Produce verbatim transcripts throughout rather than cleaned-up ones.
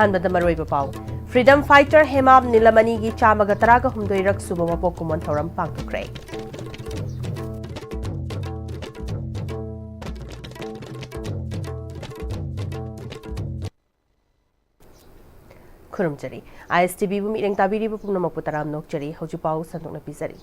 ꯑꯍꯥꯟꯕꯗ ꯃꯔꯨꯑꯣꯏꯕ ꯄꯥꯎ꯫ Freedom fighter ꯍꯦꯃꯥꯝ ꯅꯤꯂꯃꯅꯤꯒꯤ ꯆꯥꯝꯃꯒ ꯇꯔꯥꯒ ꯍꯨꯝꯗꯣꯏꯔꯛ ꯁꯨꯕ ꯃꯄꯣꯛ ꯀꯨꯝꯑꯣꯟ ꯊꯧꯔꯝ ꯄꯥꯡꯊꯣꯛꯈ꯭ꯔꯦ꯫ ꯈꯨꯔꯨꯝꯖꯔꯤ꯫ ISTVꯕꯨ ꯃꯤꯠꯌꯦꯡ ꯇꯥꯕꯤꯔꯤꯕ ꯄꯨꯝꯅꯃꯛꯄꯨ ꯇꯔꯥꯝꯅ ꯑꯣꯛꯆꯔꯤ꯫ ꯍꯧꯖꯤꯛ ꯄꯥꯎ ꯁꯟꯗꯣꯛꯅ ꯄꯤꯖꯔꯤ꯫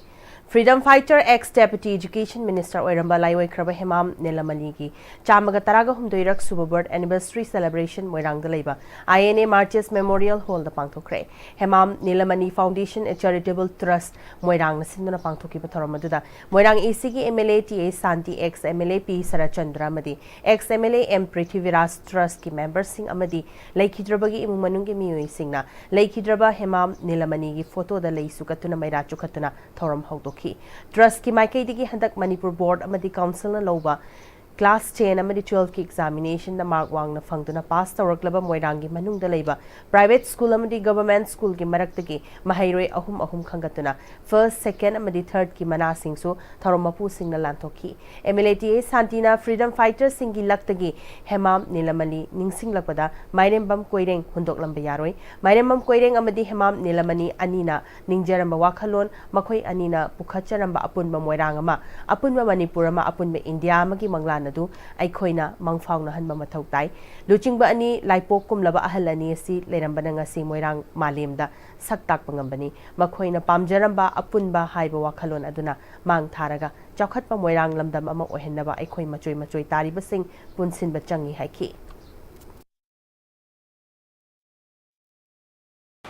Freedom fighter, ex Deputy Education Minister ꯑꯣꯏꯔꯝꯕ ꯂꯥꯏꯑꯣꯏꯈ꯭ꯔꯕ ꯍꯦꯃꯥꯝ ꯅꯤꯂꯃꯅꯤꯒꯤ ꯆꯥꯝꯃꯒ ꯇꯔꯥꯒ ꯍꯨꯝꯗꯣꯏꯔꯛ ꯁꯨꯕ birth anniversary celebration ꯃꯣꯏꯔꯥꯡꯗ ꯂꯩꯕ INA Martyrs Memorial Hallꯗ ꯄꯥꯡꯊꯣꯛꯈ꯭ꯔꯦ꯫ Hemam ꯅꯤꯂꯃꯅꯤ Foundation, a charitable trust, ꯃꯣꯏꯔꯥꯡꯅ ꯁꯤꯟꯗꯨꯅ ꯄꯥꯡꯊꯣꯛꯈꯤꯕ ꯊꯧꯔꯝ ꯑꯗꯨꯗ ꯃꯣꯏꯔꯥꯡ ACꯒꯤ MLA TA ꯁꯥꯟꯇꯤ, ex MLA P ꯁꯔꯠꯆꯟꯗ꯭ꯔ ꯑꯃꯗꯤ ex MLA M ꯄ꯭ꯔꯤꯊꯤꯕꯤꯔꯥꯖ trustꯀꯤ memberꯁꯤꯡ ꯑꯃꯗꯤ ꯂꯩꯈꯤꯗ꯭ꯔꯕꯒꯤ ꯏꯃꯨꯡ ꯃꯅꯨꯡꯒꯤ ꯃꯤꯑꯣꯏꯁꯤꯡꯅ ꯂꯩꯈꯤꯗ꯭ꯔꯕ ꯍꯦꯃꯥꯝ ꯅꯤꯂꯃꯅꯤꯒꯤ photoꯗ ꯂꯩꯁꯨ ꯀꯠꯇꯨꯅ ꯃꯩꯔꯥ ꯆꯨꯈꯠꯇꯨꯅ ꯊꯧꯔꯝ ꯍꯧꯗꯣꯛꯈꯤ꯫ Trustꯀꯤ ꯃꯥꯏꯀꯩꯗꯒꯤ ꯍꯟꯗꯛ ꯃꯅꯤꯄꯨꯔ board ꯑꯃꯗꯤ councilꯅ ꯂꯧꯕ class ten ꯑꯃꯗꯤ twelveꯀꯤ examinationꯗ mark ꯋꯥꯡꯅ ꯐꯪꯗꯨꯅ pass ꯇꯧꯔꯛꯂꯕ ꯃꯣꯏꯔꯥꯡꯒꯤ ꯃꯅꯨꯡꯗ ꯂꯩꯕ private school ꯑꯃꯗꯤ government schoolꯒꯤ ꯃꯔꯛꯇꯒꯤ ꯃꯍꯩꯔꯣꯏ ꯑꯍꯨꯝ ꯑꯍꯨꯝ ꯈꯟꯒꯠꯇꯨꯅ first, second ꯑꯃꯗꯤ thirdꯀꯤ ꯃꯅꯥꯁꯤꯡꯁꯨ ꯊꯧꯔꯝ ꯃꯄꯨꯁꯤꯡꯅ ꯂꯥꯟꯊꯣꯛꯈꯤ꯫ MLA TA ꯁꯥꯟꯇꯤꯅ freedom fighterꯁꯤꯡꯒꯤ ꯂꯛꯇꯒꯤ Hemam ꯅꯤꯂꯃꯅꯤ ꯅꯤꯡꯁꯤꯡꯂꯛꯄꯗ ꯃꯥꯏꯔꯦꯝꯕꯝ Koireng ꯍꯨꯟꯗꯣꯛꯂꯝꯕ ꯌꯥꯔꯣꯏ꯫ ꯃꯥꯏꯔꯦꯝꯕꯝ ꯀꯣꯏꯔꯦꯡ ꯑꯃꯗꯤ ꯍꯦꯃꯥꯝ ꯅꯤꯂꯃꯅꯤ ꯑꯅꯤꯅ ꯅꯤꯡꯖꯔꯝꯕ ꯋꯥꯈꯜꯂꯣꯟ, ꯃꯈꯣꯏ ꯑꯅꯤꯅ ꯄꯨꯈꯠꯆꯔꯝꯕ ꯑꯄꯨꯟꯕ ꯃꯣꯏꯔꯥꯡ ꯑꯃ, ꯑꯄꯨꯟꯕ ꯃꯅꯤꯄꯨꯔ ꯑꯃ, ꯑꯄꯨꯟꯕ ꯏꯟꯗꯤꯌꯥ ꯑꯃꯒꯤ ꯃꯪꯂꯥꯟ ꯑꯗꯨ ꯑꯩꯈꯣꯏꯅ ꯃꯪꯐꯥꯎꯅꯍꯟꯕ ꯃꯊꯧ ꯇꯥꯏ꯫ ꯂꯨꯆꯤꯡꯕ ꯑꯅꯤ, ꯂꯥꯏꯄꯣꯛ ꯀꯨꯝꯂꯕ ꯑꯍꯜ ꯑꯅꯤ ꯑꯁꯤ ꯂꯩꯔꯝꯕꯅ ꯉꯁꯤ ꯃꯣꯏꯔꯥꯡ ꯃꯥꯂꯦꯝꯗ ꯁꯛ ꯇꯥꯛꯄ ꯉꯝꯕꯅꯤ꯫ ꯃꯈꯣꯏꯅ ꯄꯥꯝꯖꯔꯝꯕ ꯑꯄꯨꯟꯕ ꯍꯥꯏꯕ ꯋꯥꯈꯜꯂꯣꯟ ꯑꯗꯨꯅ ꯃꯥꯡ ꯊꯥꯔꯒ ꯆꯥꯎꯈꯠꯄ ꯃꯣꯏꯔꯥꯡ ꯂꯝꯗꯝ ꯑꯃ ꯑꯣꯏꯍꯟꯅꯕ ꯑꯩꯈꯣꯏ ꯃꯆꯣꯏ ꯃꯆꯣꯏ ꯇꯥꯔꯤꯕꯁꯤꯡ ꯄꯨꯟꯁꯤꯟꯕ ꯆꯪꯏ ꯍꯥꯏꯈꯤ꯫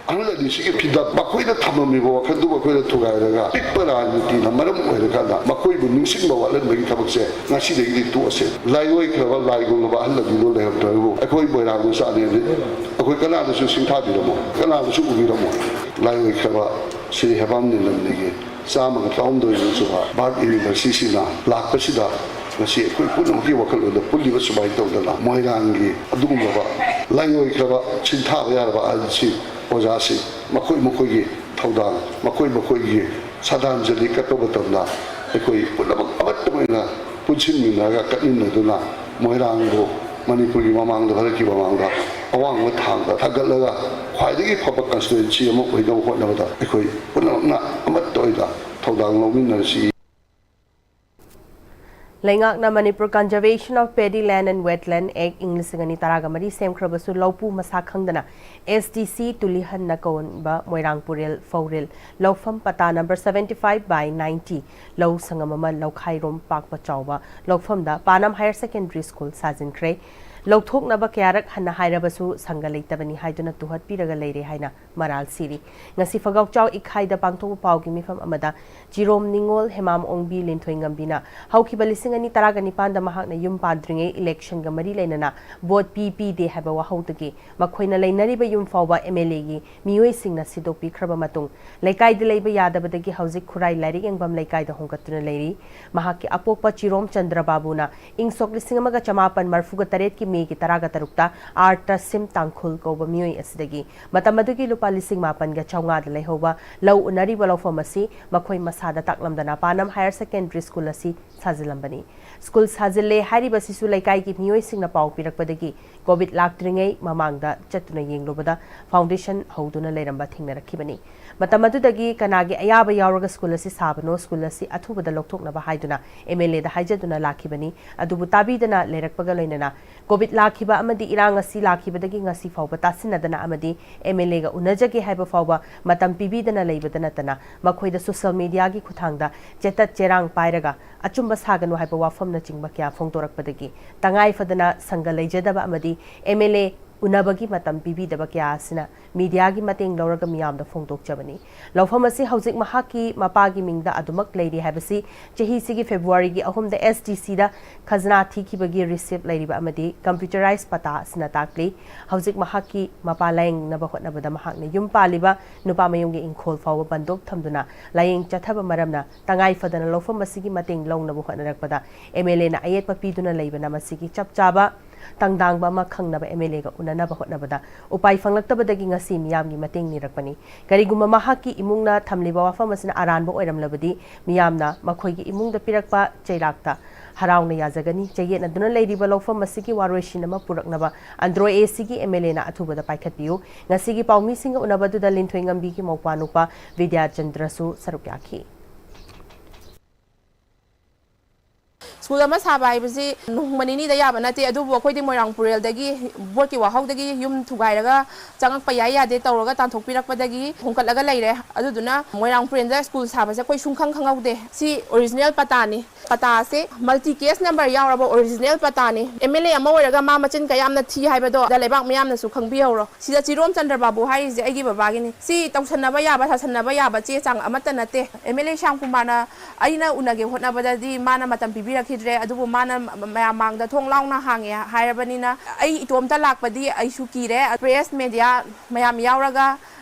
ꯑꯍꯜ ꯑꯅꯤꯁꯤꯒꯤ ꯐꯤꯗꯝ, ꯃꯈꯣꯏꯅ ꯊꯝꯃꯝꯃꯤꯕ ꯋꯥꯈꯜꯗꯨ ꯃꯈꯣꯏꯅ ꯊꯨꯒꯥꯏꯔꯒ ꯑꯄꯤꯛꯄ ꯔꯥꯖꯅꯤꯇꯤꯅ ꯃꯔꯝ ꯑꯣꯏꯔꯀꯥꯟꯗ ꯃꯈꯣꯏꯕꯨ ꯅꯤꯡꯁꯤꯡꯕ ꯋꯥꯠꯍꯟꯕꯒꯤ ꯊꯕꯛꯁꯦ ꯉꯁꯤꯗꯒꯤꯗꯤ ꯇꯣꯛꯑꯁꯦ꯫ ꯂꯥꯏꯑꯣꯏꯈ꯭ꯔꯕ ꯂꯥꯏꯒꯨꯝꯂꯕ ꯑꯍꯜ ꯑꯅꯤꯗꯨ ꯂꯩꯔꯝꯗ꯭ꯔꯕꯕꯨ ꯑꯩꯈꯣꯏ ꯃꯣꯏꯔꯥꯡ ꯃꯆꯥꯅꯤ, ꯑꯩꯈꯣꯏ ꯀꯅꯥꯗꯁꯨ ꯁꯤꯡꯊꯥꯕꯤꯔꯝꯃꯣ, ꯀꯅꯥꯗꯁꯨ ꯎꯕꯤꯔꯝꯃꯣ꯫ ꯂꯥꯏꯑꯣꯏꯈ꯭ꯔꯕ ꯁ꯭ꯔꯤ ꯍꯦꯕꯥꯝ ꯅꯤꯂꯝꯅꯤꯒꯤ ꯆꯥꯝꯃꯒ ꯇꯔꯥꯍꯨꯝꯗꯣꯏ ꯁꯨꯕ birth anniversaryꯁꯤꯅ ꯂꯥꯛꯄꯁꯤꯗ ꯉꯁꯤ ꯑꯩꯈꯣꯏ ꯄꯨꯝꯅꯃꯛꯀꯤ ꯋꯥꯈꯜꯂꯣꯟꯗ ꯄꯨꯜꯂꯤꯕ ꯁꯨꯃꯥꯏꯅ ꯇꯧꯗꯅ ꯃꯣꯏꯔꯥꯡꯒꯤ ꯑꯗꯨꯒꯨꯝꯂꯕ ꯂꯥꯏꯑꯣꯏꯈ꯭ꯔꯕ ꯁꯤꯡꯊꯥꯕ ꯌꯥꯔꯕ ꯑꯍꯜꯁꯤꯡ, ꯑꯣꯖꯥꯁꯤꯡ, ꯃꯈꯣꯏ ꯃꯈꯣꯏꯒꯤ ꯊꯧꯗꯥꯡ, ꯃꯈꯣꯏ ꯃꯈꯣꯏꯒꯤ ꯁ꯭ꯔꯗꯥꯟꯖꯂꯤ ꯀꯠꯄ ꯃꯇꯝꯗ ꯑꯩꯈꯣꯏ ꯄꯨꯝꯅꯃꯛ ꯑꯃꯠꯇ ꯑꯣꯏꯅ ꯄꯨꯟꯁꯤꯟꯃꯤꯟꯅꯔꯒ ꯀꯠꯃꯤꯟꯅꯗꯨꯅ ꯃꯣꯏꯔꯥꯡꯕꯨ ꯃꯅꯤꯄꯨꯔꯒꯤ ꯃꯃꯥꯡꯗ, ꯚꯥꯔꯠꯀꯤ ꯃꯃꯥꯡꯗ ꯑꯋꯥꯡꯕ ꯊꯥꯛꯇ ꯊꯥꯡꯒꯠꯂꯒ ꯈ꯭ꯋꯥꯏꯗꯒꯤ ꯐꯕ ꯀꯟꯁꯇꯤꯇ꯭ꯋꯦꯟꯁꯤ ꯑꯃ ꯑꯣꯏꯅꯕ ꯍꯣꯠꯅꯕꯗ ꯑꯩꯈꯣꯏ ꯄꯨꯝꯅꯃꯛꯅ ꯑꯃꯠꯇ ꯑꯣꯏꯅ ꯊꯧꯗꯥꯡ ꯂꯧꯃꯤꯟꯅꯔꯁꯤ꯫ ꯂꯩꯉꯥꯛꯅ Manipur Conservation of Paddy Land and Wetland Act ꯏꯪ ꯂꯤꯁꯤꯡ ꯑꯅꯤ ꯇꯔꯥꯒ ꯃꯔꯤ ꯁꯦꯝꯈ꯭ꯔꯕꯁꯨ ꯂꯧꯄꯨ ꯃꯁꯥ ꯈꯪꯗꯅ S T C ꯇꯨꯂꯤꯍꯟꯅ ꯀꯣꯟꯕ ꯃꯣꯏꯔꯥꯡ ꯄꯨꯔꯦꯜ ꯐꯧꯔꯦꯜ ꯂꯧꯐꯝ ꯄꯇꯥ number seventy five by ninety ꯂꯧ ꯁꯪꯉꯝ ꯑꯃ ꯂꯧꯈꯥꯏꯔꯣꯝ ꯄꯥꯛꯄ ꯆꯥꯎꯕ ꯂꯧꯐꯝꯗ ꯄꯥꯅꯝ Higher Secondary School ꯁꯥꯖꯤꯟꯈ꯭ꯔꯦ꯫ ꯂꯧꯊꯣꯛꯅꯕ ꯀꯌꯥꯔꯛ ꯍꯟꯅ ꯍꯥꯏꯔꯕꯁꯨ ꯁꯪꯒ ꯂꯩꯇꯕꯅꯤ ꯍꯥꯏꯗꯨꯅ ꯇꯨꯍꯠꯄꯤꯔꯒ ꯂꯩꯔꯦ ꯍꯥꯏꯅ ꯃꯔꯥꯜ ꯁꯤꯔꯤ꯫ ꯉꯁꯤ ꯐꯒꯥꯎꯆꯥꯎ ꯏꯈꯥꯏꯗ ꯄꯥꯡꯊꯣꯛꯄ ꯄꯥꯎꯒꯤ ꯃꯤꯐꯝ ꯑꯃꯗ ꯆꯤꯔꯣꯝ ꯅꯤꯉꯣꯜ ꯍꯦꯃꯥꯝ ꯑꯣꯡꯕꯤ ꯂꯤꯟꯊꯣꯏꯉꯝꯕꯤꯅ ꯍꯧꯈꯤꯕ ꯂꯤꯁꯤꯡ ꯑꯅꯤ ꯇꯔꯥꯒ ꯅꯤꯄꯥꯟꯗ ꯃꯍꯥꯛꯅ ꯌꯨꯝ ꯄꯥꯟꯗ꯭ꯔꯤꯉꯩ election ꯒ ꯃꯔꯤ ꯂꯩꯅꯅ vote ꯄꯤ ꯄꯤꯗꯦ ꯍꯥꯏꯕ ꯋꯥꯍꯧꯗꯒꯤ ꯃꯈꯣꯏꯅ ꯂꯩꯅꯔꯤꯕ ꯌꯨꯝ ꯐꯥꯎꯕ M L A ꯒꯤ ꯃꯤꯑꯣꯏꯁꯤꯡꯅ ꯁꯤꯗꯣꯛꯄꯤꯈ꯭ꯔꯕ ꯃꯇꯨꯡ ꯂꯩꯀꯥꯏꯗ ꯂꯩꯕ ꯌꯥꯗꯕꯗꯒꯤ ꯍꯧꯖꯤꯛ ꯈꯨꯔꯥꯏ ꯂꯥꯏꯔꯤꯛ ꯌꯦꯡꯐꯝ ꯂꯩꯀꯥꯏꯗ ꯍꯣꯡꯒꯠꯇꯨꯅ ꯂꯩꯔꯤ꯫ ꯃꯍꯥꯛꯀꯤ ꯑꯄꯣꯛꯄ ꯆꯤꯔꯣꯝ ꯆꯟꯗ꯭ꯔꯕꯥꯕꯨꯅ ꯏꯪ ꯁꯣꯛ ꯂꯤꯁꯤꯡ ꯑꯃꯒ ꯆꯃꯥꯄꯟ ꯃꯔꯐꯨꯒ ꯇꯔꯦꯠꯀꯤ ꯃꯦꯒꯤ ꯇꯔꯥꯒ ꯇꯔꯨꯛꯇ ꯑꯥꯔ ꯇꯁꯤꯝ ꯇꯥꯡꯈꯨꯜ ꯀꯧꯕ ꯃꯤꯑꯣꯏ ꯑꯁꯤꯗꯒꯤ ꯃꯇꯝ ꯑꯗꯨꯒꯤ ꯂꯨꯄꯥ ꯂꯤꯁꯤꯡ ꯃꯥꯄꯟꯒ ꯆꯥꯝꯃꯉꯥꯗ ꯂꯩꯍꯧꯕ ꯂꯧ ꯎꯅꯔꯤꯕ ꯂꯧꯐꯝ ꯑꯁꯤ ꯃꯈꯣꯏ ꯃꯁꯥꯗ ꯇꯥꯛꯂꯝꯗꯅ ꯄꯥꯅꯝ Higher Secondary School ꯑꯁꯤ ꯁꯥꯖꯤꯜꯂꯝꯕꯅꯤ꯫ School ꯁꯥꯖꯤꯜꯂꯦ ꯍꯥꯏꯔꯤꯕꯁꯤꯁꯨ ꯂꯩꯀꯥꯏꯒꯤ ꯃꯤꯑꯣꯏꯁꯤꯡꯅ ꯄꯥꯎ ꯄꯤꯔꯛꯄꯗꯒꯤ COVID ꯂꯥꯛꯇ꯭ꯔꯤꯉꯩ ꯃꯃꯥꯡꯗ ꯆꯠꯇꯨꯅ ꯌꯦꯡꯂꯨꯕꯗ foundation ꯍꯧꯗꯨꯅ ꯂꯩꯔꯝꯕ ꯊꯦꯡꯅꯔꯛꯈꯤꯕꯅꯤ꯫ ꯃꯇꯝ ꯑꯗꯨꯗꯒꯤ ꯀꯅꯥꯒꯤ ꯑꯌꯥꯕ ꯌꯥꯎꯔꯒ school ꯑꯁꯤ ꯁꯥꯕꯅꯣ, school ꯑꯁꯤ ꯑꯊꯨꯕꯗ ꯂꯧꯊꯣꯛꯅꯕ ꯍꯥꯏꯗꯨꯅ M L A ꯗ ꯍꯥꯏꯖꯗꯨꯅ ꯂꯥꯛꯈꯤꯕꯅꯤ꯫ ꯑꯗꯨꯕꯨ ꯇꯥꯕꯤꯗꯅ ꯂꯩꯔꯛꯄꯒ ꯂꯣꯏꯅꯅ COVID ꯂꯥꯛꯈꯤꯕ ꯑꯃꯗꯤ ꯏꯔꯥꯡ ꯑꯁꯤ ꯂꯥꯛꯈꯤꯕꯗꯒꯤ ꯉꯁꯤ ꯐꯥꯎꯕ ꯇꯥꯁꯤꯟꯅꯗꯅ ꯑꯃꯗꯤ M L A ꯒ ꯎꯅꯖꯒꯦ ꯍꯥꯏꯕ ꯐꯥꯎꯕ ꯃꯇꯝ ꯄꯤꯕꯤꯗꯅ ꯂꯩꯕꯗ ꯅꯠꯇꯅ ꯃꯈꯣꯏꯗ social media ꯒꯤ ꯈꯨꯠꯊꯥꯡꯗ ꯆꯦꯇꯠ ꯆꯦꯔꯥꯡ ꯄꯥꯏꯔꯒ ꯑꯆꯨꯝꯕ ꯁꯥꯒꯅꯨ ꯍꯥꯏꯕ ꯋꯥꯐꯝꯅꯆꯤꯡꯕ ꯀꯌꯥ ꯐꯣꯡꯗꯣꯔꯛꯄꯗꯒꯤ ꯇꯉꯥꯏ ꯐꯗꯅ ꯁꯪꯒ ꯂꯩꯖꯗꯕ ꯑꯃꯗꯤ M L A ꯎꯅꯕꯒꯤ ꯃꯇꯝ ꯄꯤꯕꯤꯗꯕ ꯀꯌꯥ ꯑꯁꯤꯅ media ꯒꯤ ꯃꯇꯦꯡ ꯂꯧꯔꯒ ꯃꯤꯌꯥꯝꯗ ꯐꯣꯡꯗꯣꯛꯆꯕꯅꯤ꯫ ꯂꯧꯐꯝ ꯑꯁꯤ ꯍꯧꯖꯤꯛ ꯃꯍꯥꯛꯀꯤ ꯃꯄꯥꯒꯤ ꯃꯤꯡꯗ ꯑꯗꯨꯃꯛ ꯂꯩꯔꯤ ꯍꯥꯏꯕꯁꯤ ꯆꯍꯤꯁꯤꯒꯤ February ꯒꯤ ꯑꯍꯨꯝꯗ S D C ꯗ ꯈꯖꯅꯥ ꯊꯤꯈꯤꯕꯒꯤ receipt ꯂꯩꯔꯤꯕ ꯑꯃꯗꯤ computerized ꯄꯇꯥ ꯑꯁꯤꯅ ꯇꯥꯛꯂꯤ꯫ ꯍꯧꯖꯤꯛ ꯃꯍꯥꯛꯀꯤ ꯃꯄꯥ ꯂꯥꯌꯦꯡꯅꯕ ꯍꯣꯠꯅꯕꯗ ꯃꯍꯥꯛꯅ ꯌꯨꯝ ꯄꯥꯜꯂꯤꯕ ꯅꯨꯄꯥ ꯃꯌꯨꯝꯒꯤ ꯏꯪꯈꯣꯜ ꯐꯥꯎꯕ ꯕꯟꯗꯣꯞ ꯊꯝꯗꯨꯅ ꯂꯥꯌꯦꯡ ꯆꯠꯊꯕ ꯃꯔꯝꯅ ꯇꯉꯥꯏ ꯐꯗꯅ ꯂꯧꯐꯝ ꯑꯁꯤꯒꯤ ꯃꯇꯦꯡ ꯂꯧꯅꯕ ꯍꯣꯠꯅꯔꯛꯄꯗ M L A ꯅ ꯑꯌꯦꯠꯄ ꯄꯤꯗꯨꯅ ꯂꯩꯕꯅ ꯃꯁꯤꯒꯤ ꯆꯞ ꯆꯥꯕ ꯇꯪꯗꯥꯡꯕ ꯑꯃ ꯈꯪꯅꯕ ꯑꯦꯝ ꯑꯦꯜ ꯑꯦꯒ ꯎꯅꯅꯕ ꯍꯣꯠꯅꯕꯗ ꯎꯄꯥꯏ ꯐꯪꯂꯛꯇꯕꯗꯒꯤ ꯉꯁꯤ ꯃꯤꯌꯥꯝꯒꯤ ꯃꯇꯦꯡ ꯅꯤꯔꯛꯄꯅꯤ꯫ ꯀꯔꯤꯒꯨꯝꯕ ꯃꯍꯥꯛꯀꯤ ꯏꯃꯨꯡꯅ ꯊꯝꯂꯤꯕ ꯋꯥꯐꯝ ꯑꯁꯤꯅ ꯑꯔꯥꯟꯕ ꯑꯣꯏꯔꯝꯂꯕꯗꯤ ꯃꯤꯌꯥꯝꯅ ꯃꯈꯣꯏꯒꯤ ꯏꯃꯨꯡꯗ ꯄꯤꯔꯛꯄ ꯆꯩꯔꯥꯛꯇ ꯍꯔꯥꯎꯅ ꯌꯥꯖꯒꯅꯤ꯫ ꯆꯌꯦꯠꯅꯗꯨꯅ ꯂꯩꯔꯤꯕ ꯂꯧꯐꯝ ꯑꯁꯤꯒꯤ ꯋꯥꯔꯣꯏꯁꯤꯟ ꯑꯃ ꯄꯨꯔꯛꯅꯕ ꯑꯟꯗ꯭ꯔꯣ ꯑꯦ ꯁꯤꯒꯤ ꯑꯦꯝ ꯑꯦꯜ ꯑꯦꯅ ꯑꯊꯨꯕꯗ ꯄꯥꯏꯈꯠꯄꯤꯌꯨ꯫ ꯉꯁꯤꯒꯤ ꯄꯥꯎꯃꯤꯁꯤꯡꯒ ꯎꯅꯕꯗꯨꯗ ꯂꯤꯟꯊꯣꯏꯉꯝꯕꯤꯒꯤ ꯃꯧꯄ꯭ꯋꯥꯅꯨꯄꯥ ꯕꯤꯗ꯭ꯌꯥꯆꯟꯗ꯭ꯔꯁꯨ ꯁꯔꯨꯛ ꯌꯥꯈꯤ꯫ ꯁ꯭ꯀꯨꯜ ꯑꯃ ꯁꯥꯕ ꯍꯥꯏꯕꯁꯤ ꯅꯣꯡꯃ ꯅꯤꯅꯤꯗ ꯌꯥꯕ ꯅꯠꯇꯦ, ꯑꯗꯨꯕꯨ ꯑꯩꯈꯣꯏꯗꯤ ꯃꯣꯏꯔꯥꯡ ꯄꯨꯔꯦꯜꯗꯒꯤ ꯕꯣꯔꯠꯀꯤ ꯋꯥꯍꯧꯗꯒꯤ ꯌꯨꯝ ꯊꯨꯒꯥꯏꯔꯒ ꯆꯪꯉꯛꯄ ꯌꯥꯏ ꯌꯥꯗꯦ ꯇꯧꯔꯒ ꯇꯥꯟꯊꯣꯛꯄꯤꯔꯛꯄꯗꯒꯤ ꯍꯣꯡꯀꯠꯂꯒ ꯂꯩꯔꯦ꯫ ꯑꯗꯨꯗꯨꯅ ꯃꯣꯏꯔꯥꯡ ꯄꯨꯔꯦꯜꯗ ꯁ꯭ꯀꯨꯜ ꯁꯥꯕꯁꯦ ꯑꯩꯈꯣꯏ ꯁꯨꯡꯈꯪ ꯈꯪꯍꯧꯗꯦ꯫ ꯁꯤ ꯑꯣꯔꯤꯖꯤꯅꯦꯜ ꯄꯇꯥꯅꯤ꯫ ꯄꯇꯥꯁꯦ ꯃꯜꯇꯤ ꯀꯦꯁ ꯅꯝꯕꯔ ꯌꯥꯎꯔꯕ ꯑꯣꯔꯤꯖꯤꯅꯦꯜ ꯄꯇꯥꯅꯤ꯫ ꯑꯦꯝ ꯑꯦꯜ ꯑꯦ ꯑꯃ ꯑꯣꯏꯔꯒ ꯃꯥ ꯃꯆꯤꯟ ꯀꯌꯥꯝꯅ ꯊꯤ ꯍꯥꯏꯕꯗꯣ ꯂꯩꯕꯥꯛ ꯃꯤꯌꯥꯝꯅꯁꯨ ꯈꯪꯕꯤꯍꯧꯔꯣ꯫ ꯁꯤꯗ ꯆꯤꯔꯣꯝ ꯆꯟꯗ꯭ꯔ ꯕꯥꯕꯨ ꯍꯥꯏꯔꯤꯁꯦ ꯑꯩꯒꯤ ꯕꯕꯥꯒꯤꯅꯤ꯫ ꯁꯤ ꯇꯧꯁꯟꯅꯕ ꯌꯥꯕ, ꯁꯥꯁꯟꯅꯕ ꯌꯥꯕ ꯆꯦ ꯆꯥꯡ ꯑꯃꯠꯇ ꯅꯠꯇꯦ꯫ ꯑꯦꯝ ꯑꯦꯜ ꯑꯦ ꯁ꯭ꯌꯥꯝ ꯀꯨꯃꯥꯔꯅ ꯑꯩꯅ ꯎꯅꯒꯦ ꯍꯣꯠꯅꯕꯗꯗꯤ ꯃꯥꯅ ꯃꯇꯝ ꯄꯤꯕꯤꯔꯛꯈꯤꯗ꯭ꯔꯦ, ꯑꯗꯨꯕꯨ ꯃꯥꯅ ꯃꯌꯥꯝ ꯃꯥꯡꯗ ꯊꯣꯡ ꯂꯥꯎꯅ ꯍꯥꯡꯉꯦ ꯍꯥꯏꯔꯕꯅꯤꯅ ꯑꯩ ꯏꯇꯣꯝꯇ ꯂꯥꯛꯄꯗꯤ ꯑꯩꯁꯨ ꯀꯤꯔꯦ꯫ ꯄ꯭ꯔꯦꯁ ꯃꯦꯗꯤꯌꯥ ꯃꯌꯥꯝ ꯌꯥꯎꯔꯒ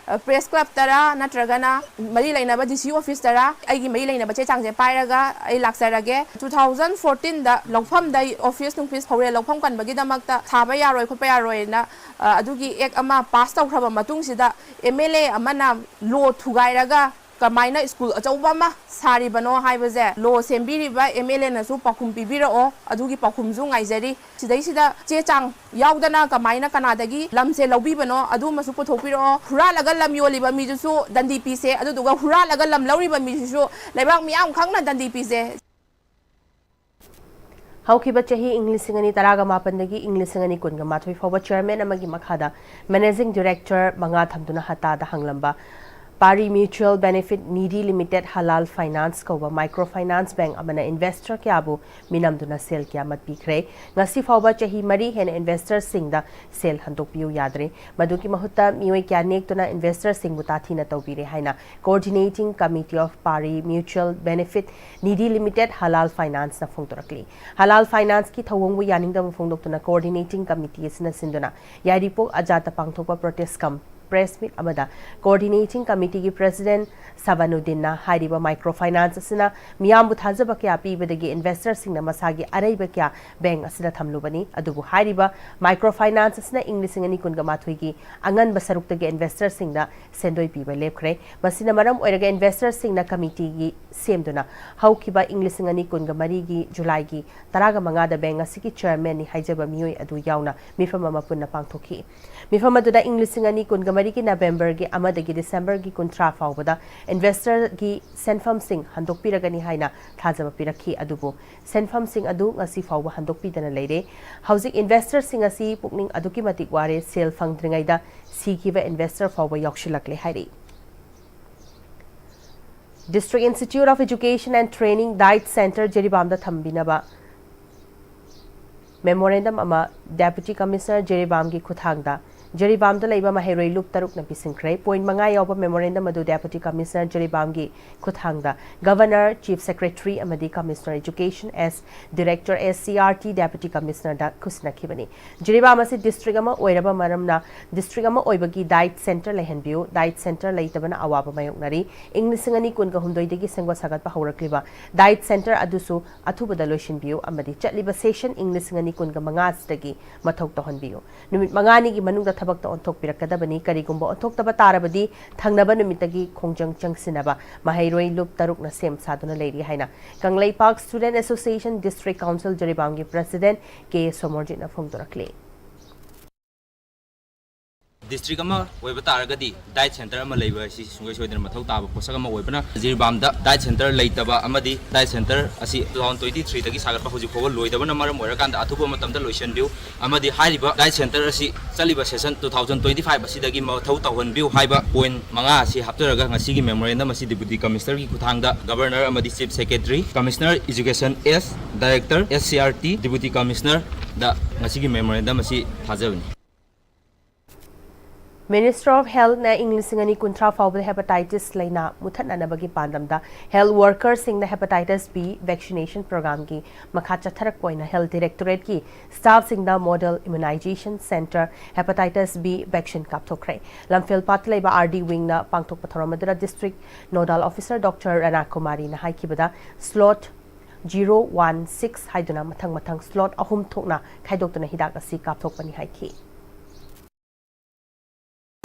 ꯄ꯭ꯔꯦꯁ ꯀ꯭ꯂꯕꯇꯔ ꯅꯠꯇ꯭ꯔꯒꯅ ꯃꯔꯤ ꯂꯩꯅꯕ ꯗꯤ ꯁꯤ ꯑꯣꯐꯤꯁꯇꯔ ꯑꯩꯒꯤ ꯃꯔꯤ ꯂꯩꯅꯕ ꯆꯦ ꯆꯥꯡꯁꯦ ꯄꯥꯏꯔꯒ ꯑꯩ ꯂꯥꯛꯆꯔꯒꯦ꯫ ꯇꯨ ꯊꯥꯎꯖꯟ ꯐꯣꯔꯇꯤꯟꯗ ꯂꯧꯐꯝꯗ ꯑꯣꯐꯤꯁ ꯅꯨꯡꯐꯤꯁ ꯐꯧꯔꯦꯜ ꯂꯧꯐꯝ ꯀꯟꯕꯒꯤꯗꯃꯛꯇ ꯁꯥꯕ ꯌꯥꯔꯣꯏ ꯈꯣꯠꯄ ꯌꯥꯔꯣꯏꯅ ꯑꯗꯨꯒꯤ ꯑꯦꯛ ꯑꯃ ꯄꯥꯁ ꯇꯧꯈ꯭ꯔꯕ ꯃꯇꯨꯡꯁꯤꯗ ꯑꯦꯝ ꯑꯦꯜ ꯑꯦ ꯑꯃꯅ ꯂꯣ ꯊꯨꯒꯥꯏꯔꯒ ꯀꯃꯥꯏꯅ ꯁ꯭ꯀꯨꯜ ꯑꯆꯧꯕ ꯑꯃ ꯁꯥꯔꯤꯕꯅꯣ ꯍꯥꯏꯕꯁꯦ ꯂꯣ ꯁꯦꯝꯕꯤꯔꯤꯕ ꯑꯦꯝ ꯑꯦꯜ ꯑꯦꯅꯁꯨ ꯄꯥꯎꯈꯨꯝ ꯄꯤꯕꯤꯔꯛꯑꯣ, ꯑꯗꯨꯒꯤ ꯄꯥꯎꯈꯨꯝꯁꯨ ꯉꯥꯏꯖꯔꯤ꯫ ꯁꯤꯗꯩꯁꯤꯗ ꯆꯦ ꯆꯥꯡ ꯌꯥꯎꯗꯅ ꯀꯃꯥꯏꯅ ꯀꯅꯥꯗꯒꯤ ꯂꯝꯁꯦ ꯂꯧꯕꯤꯕꯅꯣ ꯑꯗꯨꯃꯁꯨ ꯄꯨꯊꯣꯛꯄꯤꯔꯛꯑꯣ꯫ ꯍꯨꯔꯥꯜꯂꯒ ꯂꯝ ꯌꯣꯜꯂꯤꯕ ꯃꯤꯗꯨꯁꯨ ꯗꯟꯗꯤ ꯄꯤꯁꯦ, ꯑꯗꯨꯗꯨꯒ ꯍꯨꯔꯥꯜꯂꯒ ꯂꯝ ꯂꯧꯔꯤꯕ ꯃꯤꯁꯤꯁꯨ ꯂꯩꯕꯥꯛ ꯃꯤꯌꯥꯝ ꯈꯪꯅ ꯗꯟꯗꯤ ꯄꯤꯁꯦ꯫ ꯍꯧꯈꯤꯕ ꯆꯍꯤ ꯏꯪ ꯂꯤꯁꯤꯡ ꯑꯅꯤ ꯇꯔꯥꯒ ꯃꯥꯄꯟꯗꯒꯤ ꯏꯪ ꯂꯤꯁꯤꯡ ꯑꯅꯤ ꯀꯨꯟꯒ ꯃꯥꯊꯣꯏ ꯐꯥꯎꯕ ꯆꯤꯌꯔꯃꯦꯟ ꯑꯃꯒꯤ ꯃꯈꯥꯗ ꯃꯦꯅꯦꯖꯤꯡ ꯗꯤꯔꯦꯛꯇꯔ ꯃꯉꯥ ꯊꯝꯗꯨꯅ ꯍꯠꯇꯥꯗ ꯍꯥꯡꯂꯝꯕ ꯄꯥꯔꯤ ꯃ꯭ꯌꯨꯆꯨꯋꯦꯜ ꯕꯦꯅꯤꯐꯤꯠ ꯅꯤꯗꯤ ꯂꯤꯃꯤꯇꯦꯗ ꯍꯂꯥꯜ ꯐꯥꯏꯅꯥꯟꯁ ꯀꯧꯕ ꯃꯥꯏꯀ꯭ꯔꯣ ꯐꯥꯏꯅꯥꯟꯁ ꯕꯦꯡꯛ ꯑꯃꯅ ꯏꯟꯚꯦꯁꯇꯔ ꯀꯌꯥꯕꯨ ꯃꯤꯅꯝꯗꯨꯅ ꯁꯦꯜ ꯀꯌꯥ ꯃꯠꯄꯤꯈ꯭ꯔꯦ꯫ ꯉꯁꯤ ꯐꯥꯎꯕ ꯆꯍꯤ ꯃꯔꯤ ꯍꯦꯟꯅ ꯏꯟꯚꯦꯁꯇꯔꯁꯤꯡꯗ ꯁꯦꯜ ꯍꯟꯗꯣꯛꯄꯤꯌꯨ ꯌꯥꯗ꯭ꯔꯤ꯫ ꯃꯗꯨꯒꯤ ꯃꯍꯨꯠꯇ ꯃꯤꯑꯣꯏ ꯀꯌꯥ ꯅꯦꯛꯇꯨꯅ ꯏꯟꯚꯦꯁꯇꯔꯁꯤꯡꯕꯨ ꯇꯥꯊꯤꯅ ꯇꯧꯕꯤꯔꯦ ꯍꯥꯏꯅ Coordinating Committee of Pari Mutual Benefit Nidhi Limited Halal Financeꯅ ꯐꯣꯡꯗꯣꯔꯛꯂꯤ꯫ ꯍꯂꯥꯜ ꯐꯥꯏꯅꯥꯟꯁꯀꯤ ꯊꯧꯑꯣꯡꯕꯨ ꯌꯥꯅꯤꯡꯗꯕ ꯐꯣꯡꯗꯣꯛꯇꯨꯅ ꯀꯣꯑꯣꯔꯗꯤꯅꯦꯇꯤꯡ ꯀꯃꯤꯇꯤ ꯑꯁꯤꯅ ꯁꯤꯟꯗꯨꯅ ꯌꯥꯏꯔꯤꯄꯣꯛ ꯑꯖꯥꯠꯇ ꯄꯥꯡꯊꯣꯛꯄ ꯄ꯭ꯔꯣꯇꯦꯁ ꯀꯝ press meet ꯑꯃꯗ coordinating committeeꯒꯤ president ꯁꯕꯥꯅꯨꯗꯤꯟꯅ ꯍꯥꯏꯔꯤꯕ micro finance ꯑꯁꯤꯅ ꯃꯤꯌꯥꯝꯕꯨ ꯊꯥꯖꯕ ꯀꯌꯥ ꯄꯤꯕꯗꯒꯤ investorꯁꯤꯡꯅ ꯃꯁꯥꯒꯤ ꯑꯔꯩꯕ ꯀꯌꯥ bank ꯑꯁꯤꯗ ꯊꯝꯂꯨꯕꯅꯤ꯫ ꯑꯗꯨꯕꯨ ꯍꯥꯏꯔꯤꯕ micro finance ꯑꯁꯤꯅ ꯏꯪ ꯂꯤꯁꯤꯡ ꯑꯅꯤ ꯀꯨꯟꯒ ꯃꯥꯊꯣꯏꯒꯤ ꯑꯉꯟꯕ ꯁꯔꯨꯛꯇꯒꯤ investorꯁꯤꯡꯗ ꯁꯦꯟꯗꯣꯏ ꯄꯤꯕ ꯂꯦꯞꯈ꯭ꯔꯦ꯫ ꯃꯁꯤꯅ ꯃꯔꯝ ꯑꯣꯏꯔꯒ investorꯁꯤꯡꯅ committeeꯒꯤ ꯁꯦꯝꯗꯨꯅ ꯍꯧꯈꯤꯕ ꯏꯪ ꯂꯤꯁꯤꯡ ꯑꯅꯤ ꯀꯨꯟꯒ ꯃꯔꯤꯒꯤ ꯖꯨꯂꯥꯏꯒꯤ ꯇꯔꯥꯒ ꯃꯉꯥꯗ bank ꯑꯁꯤꯒꯤ chairmanꯅꯤ ꯍꯥꯏꯖꯕ ꯃꯤꯑꯣꯏ ꯑꯗꯨ ꯌꯥꯎꯅ ꯃꯤꯐꯝ ꯑꯃ ꯄꯨꯟꯅ ꯄꯥꯡꯊꯣꯛꯈꯤ꯫ ꯃꯤꯐꯝ ꯑꯗꯨꯗ ꯏꯪ ꯂꯤꯁꯤꯡ ꯑꯅꯤ ꯀꯨꯟꯒ ꯃꯔꯤꯒꯤ Novemberꯒꯤ ꯑꯃꯗꯒꯤ Decemberꯒꯤ ꯀꯨꯟꯊ꯭ꯔꯥ ꯐꯥꯎꯕꯗ investorꯒꯤ ꯁꯦꯟꯐꯝꯁꯤꯡ ꯍꯟꯗꯣꯛꯄꯤꯔꯒꯅꯤ ꯍꯥꯏꯅ ꯊꯥꯖꯕ ꯄꯤꯔꯛꯈꯤ꯫ ꯑꯗꯨꯕꯨ ꯁꯦꯟꯐꯝꯁꯤꯡ ꯑꯗꯨ ꯉꯁꯤ ꯐꯥꯎꯕ ꯍꯟꯗꯣꯛꯄꯤꯗꯅ ꯂꯩꯔꯦ꯫ ꯍꯧꯖꯤꯛ investorꯁꯤꯡ ꯑꯁꯤ ꯄꯨꯛꯅꯤꯡ ꯑꯗꯨꯛꯀꯤ ꯃꯇꯤꯛ ꯋꯥꯔꯦ, ꯁꯦꯜ ꯐꯪꯗ꯭ꯔꯤꯉꯩꯗ ꯁꯤꯈꯤꯕ investor ꯐꯥꯎꯕ ꯌꯥꯎꯁꯤꯜꯂꯛꯂꯦ ꯍꯥꯏꯔꯤ꯫ District Institute of Education and Training Diet Center ꯖꯤꯔꯤꯕꯥꯝꯗ ꯊꯝꯕꯤꯅꯕ memorandum ꯑꯃ Deputy Commissioner ꯖꯤꯔꯤꯕꯥꯝꯒꯤ ꯈꯨꯠꯊꯥꯡꯗ ꯖꯤꯔꯤꯕꯥꯝꯗ ꯂꯩꯕ ꯃꯍꯩꯔꯣꯏ ꯂꯨꯞ ꯇꯔꯨꯛꯅ ꯄꯤꯁꯤꯟꯈ꯭ꯔꯦ꯫ Point ꯃꯉꯥ ꯌꯥꯎꯕ memorandum ꯑꯗꯨ Deputy Commissioner ꯖꯤꯔꯤꯕꯥꯝꯒꯤ ꯈꯨꯠꯊꯥꯡꯗ Governor, Chief Secretary ꯑꯃꯗꯤ Commissioner Education as Director S C R T Deputy Commissionerꯗ ꯈꯨꯠꯁꯤꯟꯅꯈꯤꯕꯅꯤ꯫ Jiribam ꯑꯁꯤ district ꯑꯃ ꯑꯣꯏꯔꯕ ꯃꯔꯝꯅ district ꯑꯃ ꯑꯣꯏꯕꯒꯤ diet center ꯂꯩꯍꯟꯕꯤꯌꯨ꯫ Diet center ꯂꯩꯇꯕꯅ ꯑꯋꯥꯕ ꯃꯥꯌꯣꯛꯅꯔꯤ꯫ ꯏꯪ ꯂꯤꯁꯤꯡ ꯑꯅꯤ ꯀꯨꯟꯒ ꯍꯨꯝꯗꯣꯏꯗꯒꯤ ꯁꯦꯝꯒꯠ ꯁꯥꯒꯠꯄ ꯍꯧꯔꯛꯂꯤꯕ diet center ꯑꯗꯨꯁꯨ ꯑꯊꯨꯕꯗ ꯂꯣꯏꯁꯤꯟꯕꯤꯌꯨ ꯑꯃꯗꯤ ꯆꯠꯂꯤꯕ session ꯏꯪ ꯂꯤꯁꯤꯡ ꯑꯅꯤ ꯀꯨꯟꯒ ꯃꯉꯥ ꯑꯁꯤꯗꯒꯤ ꯃꯊꯧ ꯇꯧꯍꯟꯕꯤꯌꯨ꯫ ꯅꯨꯃꯤꯠ ꯃꯉꯥꯅꯤꯒꯤ ꯃꯅꯨꯡꯗ ꯊꯕꯛꯇ ꯑꯣꯟꯊꯣꯛꯄꯤꯔꯛꯀꯗꯕꯅꯤ꯫ ꯀꯔꯤꯒꯨꯝꯕ ꯑꯣꯟꯊꯣꯛꯇꯕ ꯇꯥꯔꯕꯗꯤ ꯊꯪꯅꯕ ꯅꯨꯃꯤꯠꯇꯒꯤ ꯈꯣꯡꯖꯪ ꯆꯪꯁꯤꯟꯅꯕ ꯃꯍꯩꯔꯣꯏ ꯂꯨꯞ ꯇꯔꯨꯛꯅ ꯁꯦꯝ ꯁꯥꯗꯨꯅ ꯂꯩꯔꯤ ꯍꯥꯏꯅ Kangleipak Student Association District Council ꯖꯤꯔꯤꯕꯥꯝꯒꯤ president ꯀꯦ ꯁꯣꯃꯣꯔꯖꯤꯠꯅ ꯐꯣꯡꯗꯣꯔꯛꯂꯤ꯫ District ꯑꯃ ꯑꯣꯏꯕ ꯇꯥꯔꯒꯗꯤ diet center ꯑꯃ ꯂꯩꯕ ꯑꯁꯤ ꯁꯨꯡꯁꯣꯏ ꯁꯣꯏꯗꯅ ꯃꯊꯧ ꯇꯥꯕ ꯄꯣꯠꯁꯛ ꯑꯃ ꯑꯣꯏꯕꯅ, ꯖꯤꯔꯤꯕꯥꯝꯗ diet center ꯂꯩꯇꯕ ꯑꯃꯗꯤ diet center ꯑꯁꯤ two thousand twenty threeꯗꯒꯤ ꯁꯥꯒꯠꯄ ꯍꯧꯖꯤꯛ ꯐꯥꯎꯕ ꯂꯣꯏꯗꯕꯅ ꯃꯔꯝ ꯑꯣꯏꯔꯀꯥꯟꯗ ꯑꯊꯨꯕ ꯃꯇꯝꯗ ꯂꯣꯏꯁꯤꯟꯕꯤꯌꯨ ꯑꯃꯗꯤ ꯍꯥꯏꯔꯤꯕ diet center ꯑꯁꯤ ꯆꯠꯂꯤꯕ session two thousand twenty five ꯑꯁꯤꯗꯒꯤ ꯃꯊꯧ ꯇꯧꯍꯟꯕꯤꯌꯨ ꯍꯥꯏꯕ point ꯃꯉꯥ ꯑꯁꯤ ꯍꯥꯞꯆꯔꯒ ꯉꯁꯤꯒꯤ memorandum ꯑꯁꯤ Deputy Commissionerꯒꯤ ꯈꯨꯠꯊꯥꯡꯗ Governor ꯑꯃꯗꯤ Chief Secretary, Commissioner Education S, Director S C R T, Deputy Commissionerꯗ ꯉꯁꯤꯒꯤ memorandum ꯑꯁꯤ ꯊꯥꯖꯕꯅꯤ꯫ Ministry of Health ꯅ ꯏꯪ ꯂꯤꯁꯤꯡ ꯑꯅꯤ ꯀꯨꯟꯊ꯭ꯔꯥ ꯐꯥꯎꯕꯗ hepatitis ꯂꯩꯅꯥ ꯃꯨꯊꯠꯅꯅꯕꯒꯤ ꯄꯥꯟꯗꯝꯗ health worker ꯁꯤꯡꯗ hepatitis B vaccination program ꯒꯤ ꯃꯈꯥ ꯆꯠꯊꯔꯛꯄ ꯑꯣꯏꯅ Health Directorate ꯀꯤ staff ꯁꯤꯡꯗ model immunization center hepatitis B vaccine ꯀꯥꯞꯊꯣꯛꯈ꯭ꯔꯦ꯫ ꯂꯝꯐꯦꯜ ꯄꯥꯠꯇ ꯂꯩꯕ R D wing ꯅ ꯄꯥꯡꯊꯣꯛꯄ ꯊꯧꯔꯝ ꯑꯗꯨꯗ district nodal officer Doctor ꯔꯅꯥ ꯀꯨꯃꯥꯔꯤꯅ ꯍꯥꯏꯈꯤꯕꯗ, slot zero one six ꯍꯥꯏꯗꯨꯅ ꯃꯊꯪ ꯃꯊꯪ slot ꯑꯍꯨꯝ ꯊꯣꯛꯅ ꯈꯥꯏꯗꯣꯛꯇꯨꯅ ꯍꯤꯗꯥꯛ ꯑꯁꯤ ꯀꯥꯞꯊꯣꯛꯄꯅꯤ ꯍꯥꯏꯈꯤ꯫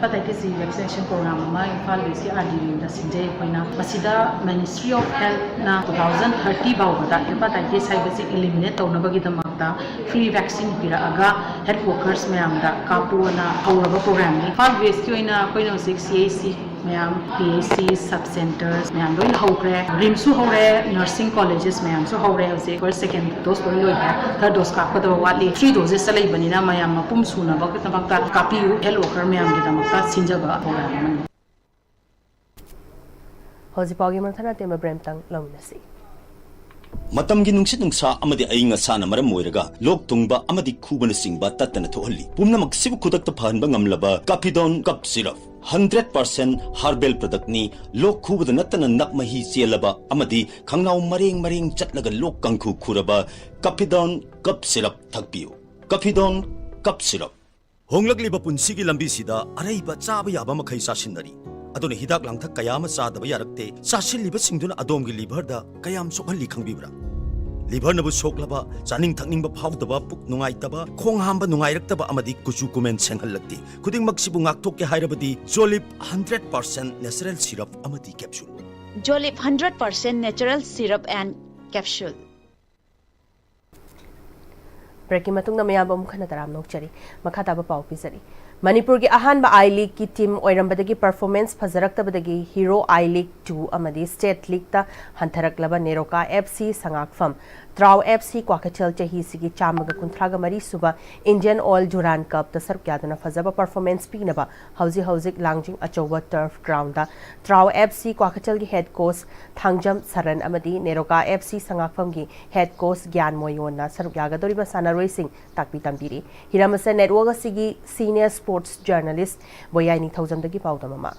Hepatitis C vaccination program ꯑꯃ ꯏꯝꯐꯥꯜ ꯋꯦꯁꯀꯤ R D wing ꯗ ꯁꯤꯟꯖꯩ ꯑꯩꯈꯣꯏꯅ꯫ ꯃꯁꯤꯗ Ministry of Health ꯅ two thousand thirty ꯐꯥꯎꯕꯗ hepatitis ꯍꯥꯏꯕꯁꯤ eliminate ꯇꯧꯅꯕꯒꯤꯗꯃꯛꯇ free vaccine ꯄꯤꯔꯛꯑꯒ health workers ꯃꯌꯥꯝꯗ ꯀꯥꯞꯄꯨꯅ ꯍꯧꯔꯕ program ꯅꯤ꯫ ꯏꯝꯐꯥꯜ ꯋꯦꯁꯀꯤ ꯑꯣꯏꯅ ꯑꯩꯈꯣꯏꯅ ꯍꯧꯖꯤꯛ C H C ꯃꯌꯥꯝ, P H C, sub centers ꯃꯌꯥꯝ ꯂꯣꯏꯅ ꯍꯧꯈ꯭ꯔꯦ꯫ RIMS ꯁꯨ ꯍꯧꯔꯦ, nursing colleges ꯃꯌꯥꯝꯁꯨ ꯍꯧꯔꯦ꯫ ꯍꯧꯖꯤꯛ first, second dose ꯂꯣꯏ ꯂꯣꯏꯈ꯭ꯔꯦ꯫ Third dose ꯀꯥꯞꯀꯗꯕ ꯋꯥꯠꯂꯤ꯫ Three doses ꯂꯩꯕꯅꯤꯅ ꯃꯌꯥꯝ ꯃꯄꯨꯝ ꯁꯨꯅꯕꯒꯤꯗꯃꯛꯇ ꯀꯥꯞꯄꯤꯌꯨ꯫ Health worker ꯃꯌꯥꯝꯒꯤꯗꯃꯛꯇ ꯁꯤꯟꯖꯕ program ꯑꯃꯅꯤ꯫ ꯍꯧꯖꯤꯛꯐꯥꯎꯒꯤ ꯃꯊꯪ ꯑꯇꯦꯟꯕ break ꯑꯃꯇꯪ ꯂꯧꯃꯤꯟꯅꯁꯤ꯫ ꯃꯇꯝꯒꯤ ꯅꯨꯡꯁꯤꯠ ꯅꯨꯡꯁꯥ ꯑꯃꯗꯤ ꯑꯏꯪ ꯑꯁꯥꯅ ꯃꯔꯝ ꯑꯣꯏꯔꯒ ꯂꯣꯛ ꯊꯨꯡꯕ ꯑꯃꯗꯤ ꯈꯨꯕꯅꯆꯤꯡꯕ ꯇꯠꯇꯅ ꯊꯣꯛꯍꯜꯂꯤ꯫ ꯄꯨꯝꯅꯃꯛꯁꯤꯕꯨ ꯈꯨꯗꯛꯇ ꯐꯍꯟꯕ ꯉꯝꯂꯕ Cappidone Cough Syrup, hundred percent herbal product ꯅꯤ꯫ ꯂꯣꯛ ꯈꯨꯕꯗ ꯅꯠꯇꯅ ꯅꯞ ꯃꯍꯤ ꯆꯦꯜꯂꯕ ꯑꯃꯗꯤ ꯈꯪꯅꯥꯎ ꯃꯔꯦꯡ ꯃꯔꯦꯡ ꯆꯠꯂꯒ ꯂꯣꯛ ꯀꯥꯡꯈꯨ ꯈꯨꯔꯕ Cappidone Cough Syrup ꯊꯛꯄꯤꯌꯨ꯫ Cappidone Cough Syrup꯫ ꯍꯣꯡꯂꯛꯂꯤꯕ ꯄꯨꯟꯁꯤꯒꯤ ꯂꯝꯕꯤꯁꯤꯗ ꯑꯔꯩꯕ ꯆꯥꯕ ꯌꯥꯕ ꯃꯈꯩ ꯆꯥꯁꯤꯟꯅꯔꯤ꯫ ꯑꯗꯨꯅ ꯍꯤꯗꯥꯛ ꯂꯥꯡꯊꯛ ꯀꯌꯥ ꯑꯃ ꯆꯥꯗꯕ ꯌꯥꯔꯛꯇꯦ꯫ ꯆꯥꯁꯤꯜꯂꯤꯕꯁꯤꯡꯗꯨꯅ ꯑꯗꯣꯝꯒꯤ liver ꯗ ꯀꯌꯥꯝ ꯁꯣꯛꯍꯜꯂꯤ ꯈꯪꯕꯤꯕ꯭ꯔꯥ? Liver ꯅꯕꯨ ꯁꯣꯛꯂꯕ, ꯆꯥꯅꯤꯡ ꯊꯛꯅꯤꯡꯕ ꯐꯥꯎꯗꯕ, ꯄꯨꯛ ꯅꯨꯡꯉꯥꯏꯇꯕ, ꯈꯣꯡ ꯍꯥꯝꯕ ꯅꯨꯡꯉꯥꯏꯔꯛꯇꯕ ꯑꯃꯗꯤ ꯀꯨꯆꯨ ꯀꯨꯃꯦꯟ ꯁꯦꯡꯍꯜꯂꯛꯇꯦ꯫ ꯈꯨꯗꯤꯡꯃꯛꯁꯤꯕꯨ ꯉꯥꯛꯊꯣꯛꯀꯦ ꯍꯥꯏꯔꯕꯗꯤ Jolib hundred percent natural syrup ꯑꯃꯗꯤ capsule꯫ Jolib hundred percent natural syrup and capsule꯫ Break ꯀꯤ ꯃꯇꯨꯡꯗ ꯃꯌꯥꯝꯕꯨ ꯑꯃꯨꯛ ꯍꯟꯅ ꯇꯔꯥꯝꯅ ꯑꯣꯛꯆꯔꯤ꯫ ꯃꯈꯥ ꯇꯥꯕ ꯄꯥꯎ ꯄꯤꯖꯔꯤ꯫ ꯃꯅꯤꯄꯨꯔꯒꯤ ꯑꯍꯥꯟꯕ I League ꯀꯤ team ꯑꯣꯏꯔꯝꯕꯗꯒꯤ performance ꯐꯖꯔꯛꯇꯕꯗꯒꯤ Hero I League two ꯑꯃꯗꯤ State League ꯇ ꯍꯟꯊꯔꯛꯂꯕ ꯅꯦꯔꯣꯀꯥ F C ꯁꯉꯥꯛꯐꯝ ꯇ꯭ꯔꯥꯎ ꯑꯦꯐ ꯁꯤ ꯀ꯭ꯋꯥꯀꯩꯊꯦꯜ ꯆꯍꯤꯁꯤꯒꯤ ꯆꯥꯝꯃꯒ ꯀꯨꯟꯊ꯭ꯔꯥꯒ ꯃꯔꯤ ꯁꯨꯕ Indian Oil Durand Cupꯇ ꯁꯔꯨꯛ ꯌꯥꯗꯨꯅ ꯐꯖꯕ performance ꯄꯤꯅꯕ ꯍꯧꯖꯤꯛ ꯍꯧꯖꯤꯛ ꯂꯥꯡꯖꯤꯡ ꯑꯆꯧꯕ turf groundꯗ ꯇ꯭ꯔꯥꯎ ꯑꯦꯐ ꯁꯤ ꯀ꯭ꯋꯥꯀꯩꯊꯦꯜꯒꯤ head coach ꯊꯥꯡꯖꯝ ꯁꯔꯟ ꯑꯃꯗꯤ NEROCA F C ꯁꯉꯥꯛꯐꯝꯒꯤ head coach ꯒ꯭ꯌꯥꯟ ꯃꯣꯌꯣꯟꯅ ꯁꯔꯨꯛ ꯌꯥꯒꯗꯧꯔꯤꯕ ꯁꯥꯟꯅꯔꯣꯏꯁꯤꯡ ꯇꯥꯛꯄꯤ ꯇꯝꯕꯤꯔꯤ꯫ ꯍꯤꯔꯝ ꯑꯁꯤꯗ network ꯑꯁꯤꯒꯤ senior sports journalist ꯕꯣꯌꯥꯏ ꯅꯤꯡꯊꯧꯖꯝꯗꯒꯤ ꯄꯥꯎꯗꯝ ꯑꯃ꯫